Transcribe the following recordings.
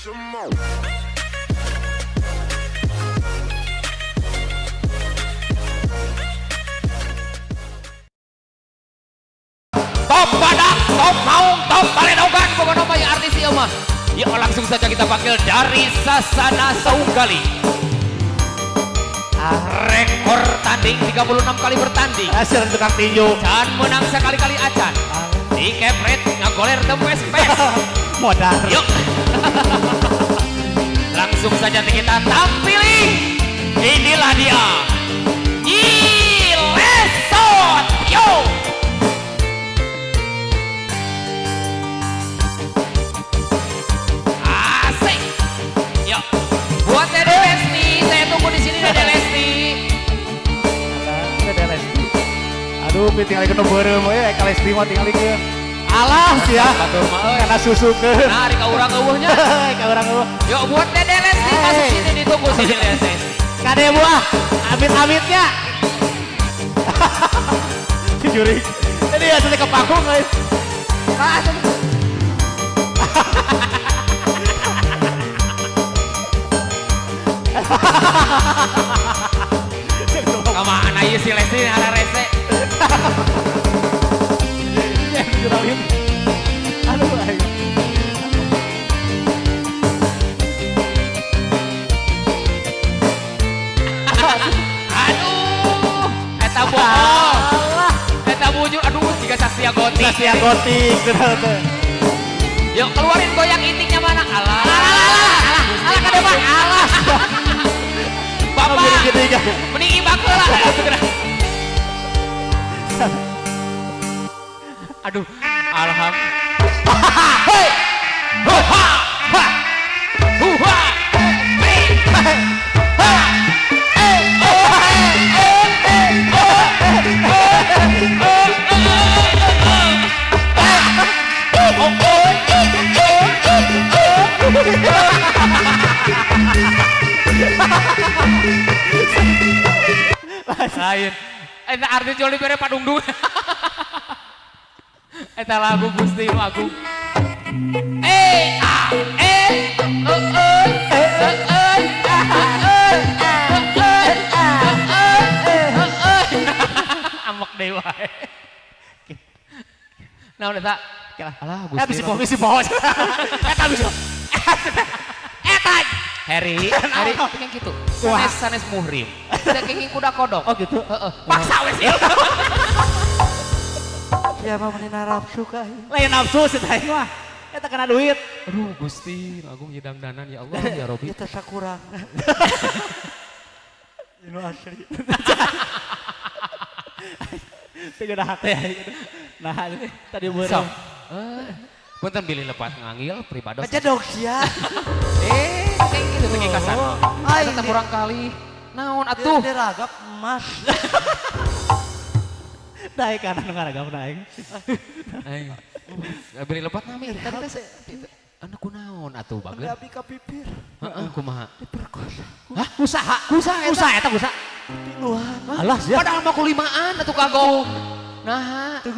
some more. Top badak, top maung, top paledogan, pokoknya mah ya artis ieu mah. Yuk langsung saja kita panggil dari Sasana Saunggali. Rekor tanding 36 kali bertanding. Hasil tukang tinju. Can menang sekali-kali acan. Dikepret ngagoler tempes-pes. Modar. Yuk. Langsung saja kita tampilin. Inilah dia. Ilesot. Yo. Asik. Yuk. Buat Dede Lesti, saya tunggu di sini Dede Lesti. Dede Lesti. Aduh, tinggal ke beureum we, ka Lesti mah tinggal ke. Alah sia. Batur mah euy. Kana susukeun. Nah, ari ka urang eueuhnya. Ka urang eueuh. Yuk buat Dede Lesti masuk sini ditunggu sini Lesti. Kade buah, amit-amitnya. Si jurik. Ini ya sudah ke panggung guys. Kamana ieu si Lesti ara rese. Aduh aing. Aduh, eta bohong. Eta bujur, aduh jiga Sastia Gotik. Sastia Gotik teh. Yuk keluarin goyang itiknya mana? Alah. Alah, alah, alah kade mah. Alah. Bapak, mending ibak heula. Aduh, alhamdulillah. Hei. Huha. Ha. Huha. Hei. Ha. Eh, oh, eh, eh, eh, oh, eh, oh, eh, oh, oh, lain. Eta artis joli bere padungdung. Eta lagu Gusti nu agung. Eh a eh o o eh eh eh amek deui wae. Naon eta? Alah Gusti. Bisa poho, bisa poho. Eta bisa. Eta Harry, Harry kayak gitu. Sanes sanes muhrim. Saking kuda kodok. Oh gitu. Heeh. Paksa wes ieu. Ya mah meni nafsu ka. Lain nafsu sih teh mah. Eta kena duit. Aduh Gusti, agung hidang danan ya Allah ya Robi. Eta sakurang. Inu asli. Teu hate. Nah, tadi beureum. Punten bilih lepat ngangil pribados. Aja dok sia. Eh, kayak gitu teh kasar. Eta kurang kali. Naon atuh? Diragap emas. Naik kanan ngaragap naik. Aing. Bilih lepat nami tadi teh anu kunaon atuh bageun. Abi ka pipir. Heeh, kumaha? Diperkosa. Hah? Usaha. Kusaha eta kusaha. Tiluan. Alah sia. Padahal mah kulimaan atuh kagok. Nah, teu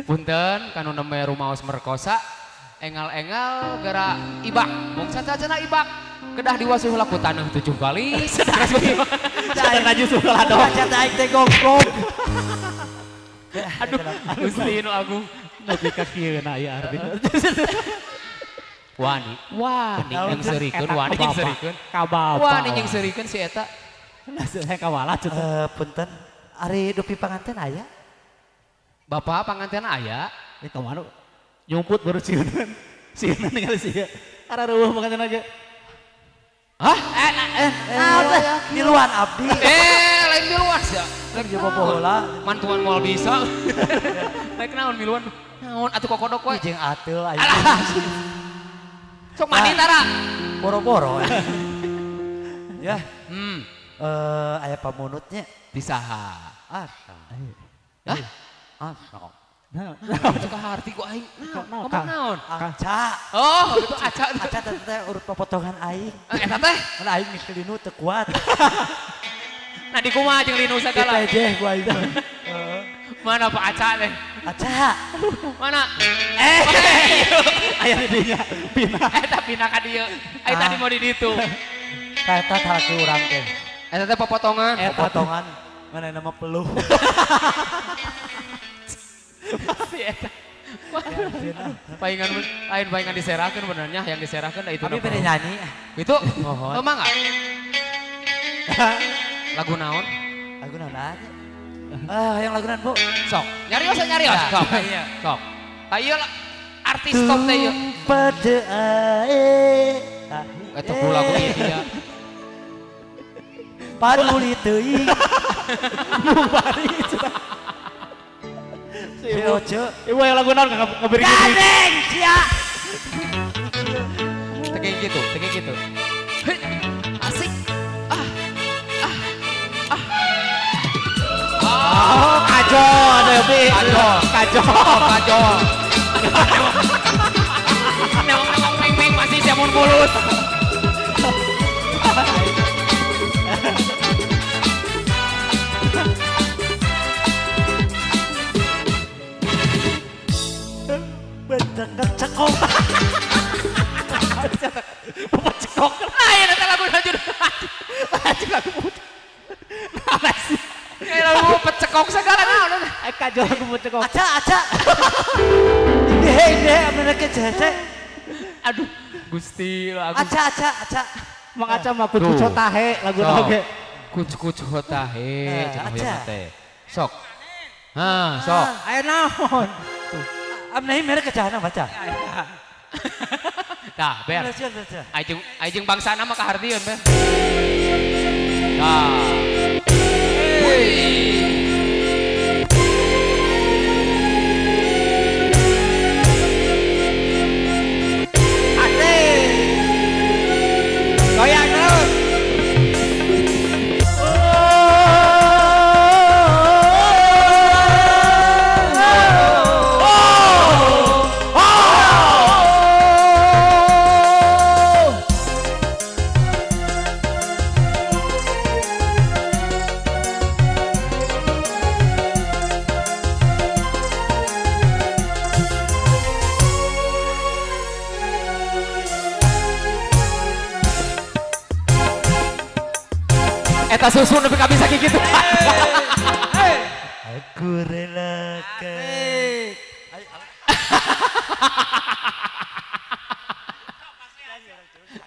Punten kanu nembe rumaos merkosa engal-engal gara ibak mung saca-cana ibak kedah diwasuh heula ku taneuh 7 kali. Sadar najus heula dong. Caca aing teh goblok. Aduh Gusti nu agung nepi ka kieu na ieu arti. Wani, wani yang seurikeun, wani yang seurikeun. Ka bapa. Wani yang seurikeun si eta. Nah, saya kawala cenah. Punten ari dupi panganten aya? Bapak panganten aya? Eh kamana nyumput baru sieunan. Sieunan ningali sia. Ara reueuh panganten aja. Hah? Naon teh? Miluan abdi. Eh, lain miluan sia. Lain bobo heula. Mantuan moal bisa. Lain naon miluan? Naon atuh kokodok we. Jeung ateul aya. Sok mandi tara. Boro-boro. Ya. Aya pamunutnya. Di saha? Asa. Hah? Asa. Nah, suka harti ku aing. Naon? Ngomong naon? Aca. Oh, gitu aca. Aca teh urut popotongan aing. Eta teh? Mun aing geus linu teu kuat. Nah di kumaha jeung linu sagala. Ditejeh ku aing. Mana Pak Aca teh? Aca. Mana? Aya di dinya. Pina. Eta pina ka dieu. Aya tadi mau di ditu. Eta salaki urang teh. Eta teh popotongan. Popotongan. Mana nama peluh. Si eta. Palingan lain palingan diserahkeun benernya yang diserahkeun da itu. Tapi bere nyanyi. Itu? Oh, mangga. Lagu naon? Lagu naon aja. Ah, yang lagu naon, Bu? Sok. Nyarios nyarios. Sok. Sok. Ayo artis top teh ieu. Pada ae. Eta ku lagu ieu dia. Paduli teuing. Mubari. Si Oce. Ibu yang lagu naon ngaberi gini. Gading sia. Tegeng gitu, tegeng gitu. Hei, asik. Ah. Ah. Ah. Oh, kajol deui. Kajol, kajol, kajol. Newong-newong meng-meng masih siamun mulut. Bedengek cekok. Cekok. Lain eta lagu lanjut. Lanjut lagu. Apa sih? Kayak lagu pecekok segala naon. Kajol lagu pecekok. Aca, aca. Ide, ide, mereka jese. Aduh, Gusti lagu. Aca, aca, aca. Mang Aca mah kucu tahe lagu oge. Kucu tahe cenah hoyong teh. Sok. Hah, sok. Aya naon? Tuh. Amnahi mereka cahana baca. Tah, ber. Ajeng ajeng bangsana mah kahartieun, ber. Tah. Wih. Asik. Goyang terus. Eta susu nepi ka bisa kitu. Aku relakan.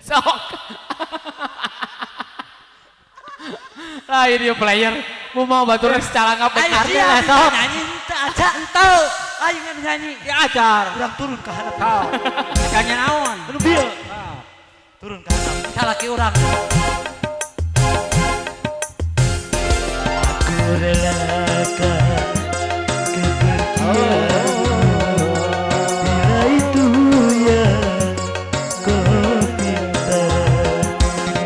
Sok. Lah ini player, mau batur secara ngapet arti sok. Nyanyi aja enteu. Ayo nyanyi. Diajar. Urang turun ke handap. Nyanyi naon? Anu bieu. Turun ke handap. Salaki urang. Relakan kepergianmu bila itu yang kau minta.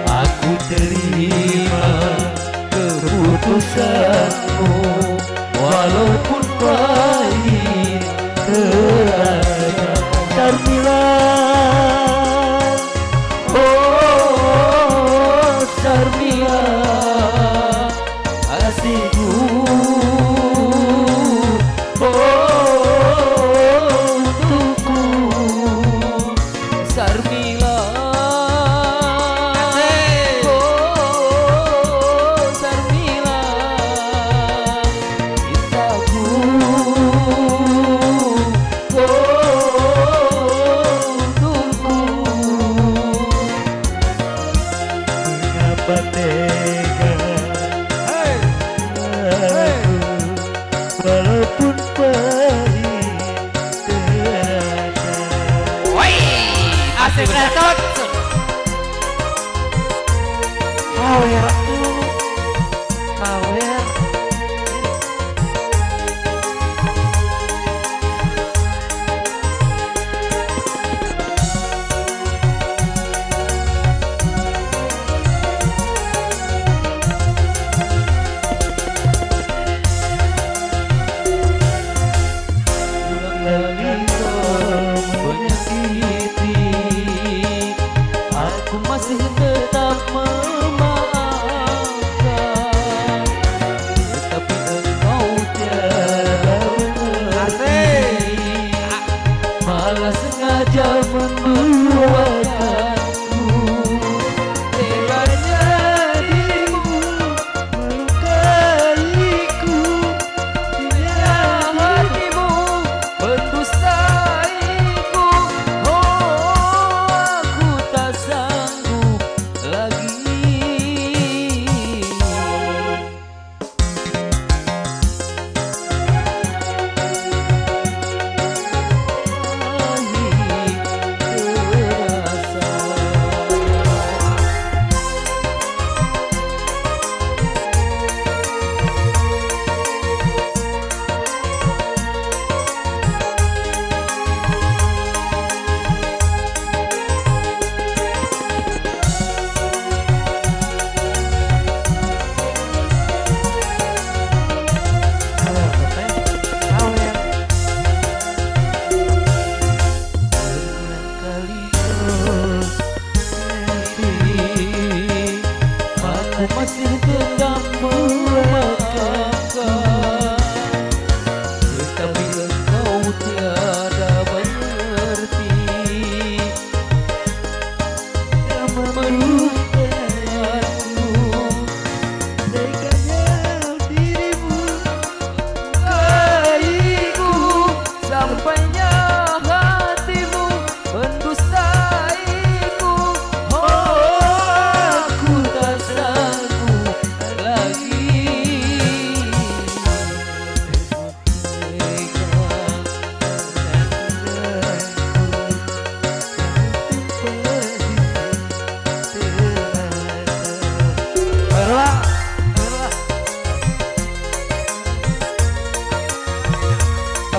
Aku terima keputusanmu walaupun pahit terasa. Sarmila, oh Sarmila, kasihku, oh untukku. Sarmila, oh Sarmila, cintaku, oh untukku. Mengapa tega walaupun pahit terasa. Woi, asik bener. Kawer tuh, kawer.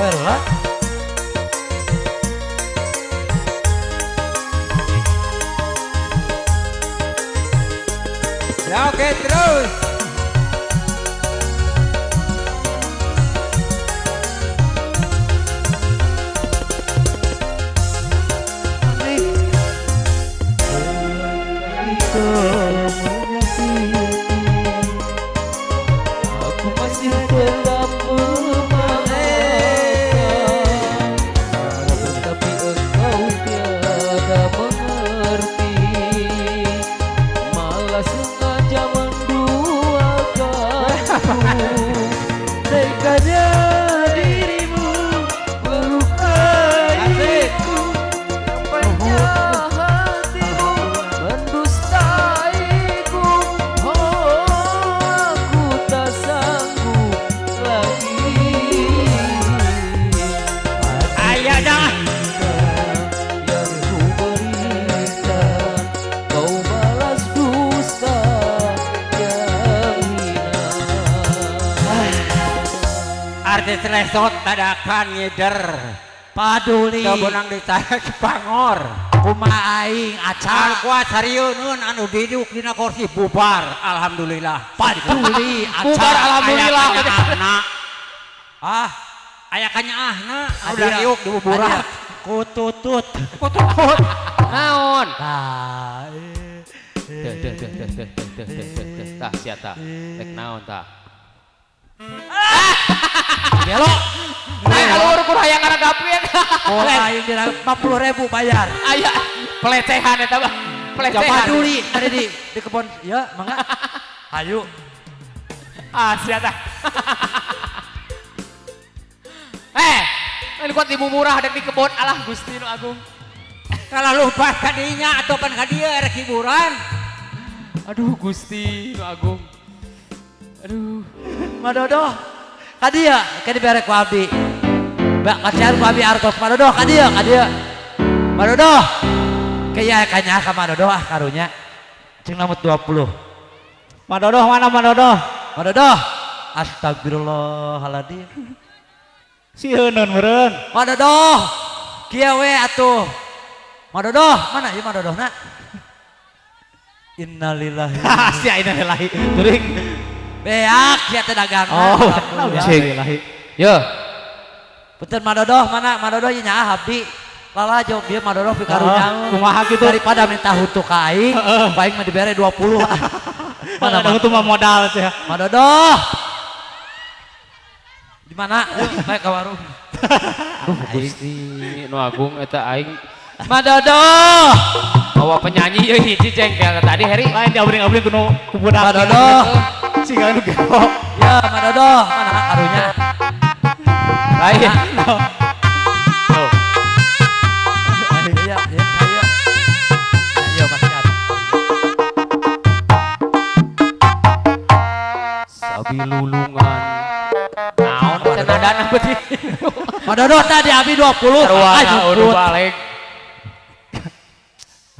Sawer lah. Ya oke terus. Aku masih tetap memaafkan, tetapi engkau tiada mengerti. Malah sengaja menduakanku. Teganya dirimu melukaiku, sampainya hatimu mendustaiku. Oh, aku tak sanggup lagi. Ayah jangan. Yang ku berikan kau balas dusta yang hina. Artis lesot tadakan ngider. Paduli. Bonang ditarik pangor. Kumaha aing aca. Kuat sarieun anu duduk dina kursi bubar. Alhamdulillah. Paduli aca. Bubar alhamdulillah. Aya ah, aya kanyaahna anu dariuk di buburan. Kututut. Kututut. Naon? Tah. Teh teh teh teh teh teh teh teh tah sia tah. Rek naon tah? Gelo. Nah, kalau ukur hayang ngaragapkeun. Oh, aing dira 50.000 bayar. Aya pelecehan eta mah. Pelecehan. Paduli tadi di kebon. Ya, mangga. Hayu. Ah, sia tah. Ini kuat ibu murah dek di kebon alah Gusti nu agung. Kalau lupa kadinya atau pan kadieu erek hiburan. Aduh Gusti nu agung. Aduh. Madodoh. Kadieu ka dibere ku abdi. Bak kacian ku abdi artos Madodoh kadieu kadieu. Madodoh. Kaya kanya ka Madodoh ah karunya. Cing lamut 20. Madodoh mana Madodoh? Madodoh. Astagfirullahaladzim. Sieun meureun. Madodoh. Kieu we atuh. Madodoh, mana ieu Madodohna? Innalillahi. Sia innalillahi. Juring. Beak sia teh dagang. Oh, innalillahi. Yo. Punten Madodoh mana? Madodoh ieu nyaah abdi. Lalajo bieu Madodoh pikarunya. Kumaha kitu? Daripada minta hutu ka aing, baik mah dibere 20. Mana hutu mah modal sia. Madodoh. Di mana? Baik ka warung. Aduh Gusti nu agung eta aing. Madodoh. Bawa penyanyi ieu hiji jengkel tadi Heri. Lain diabring-abring kuno ku budak. Madodoh. Siga nu gelo. Ya Madodoh, mana karunya? Lain. Tuh. Iya, iya, iya. Ayo Mas Kan. Sabi lulungan. Naon teh nadana beuti. Madodoh tadi abi 20. Aduh balik.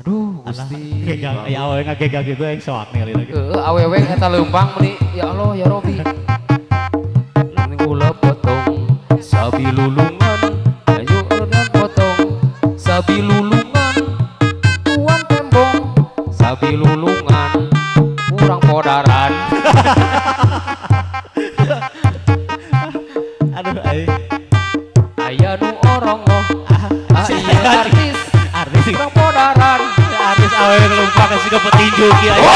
Aduh Gusti. Gegang ya awewe ngagegang gitu yang soak ningali lagi. Heeh, awewe eta leumpang meuni ya Allah ya Robi. Mending ulah potong sabi lulungan, ayo udah potong sabi lulungan, tuan tembong sabi lulungan, kurang podaran. Aduh aing. Aya nu orongoh, ah iya artis, artis kurang podaran. Artis awewe ngelumpak ka siga petinju kieu aing.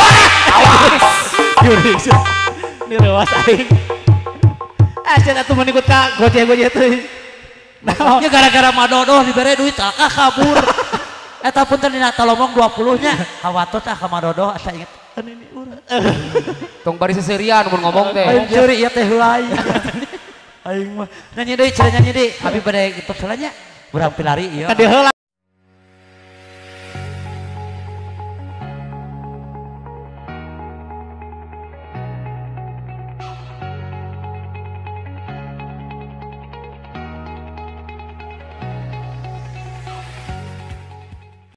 Awas. Juring. Ini rewas aing. Ah cenah atuh mun ikut ka gojek-gojek teh. Nah, ya gara-gara Madodoh dibere duit akah kabur. Eta punten dina talomong 20 nya. Kawatot ah ka Madodoh asa inget kan ini urang. Tong bari seserian mun ngomong teh. Aing ceuri ieu teh heula aing. Aing mah nyanyi deui cenah nyanyi deui. Abi bade getok heula nya. Urang pilari ieu. Ka dieu heula.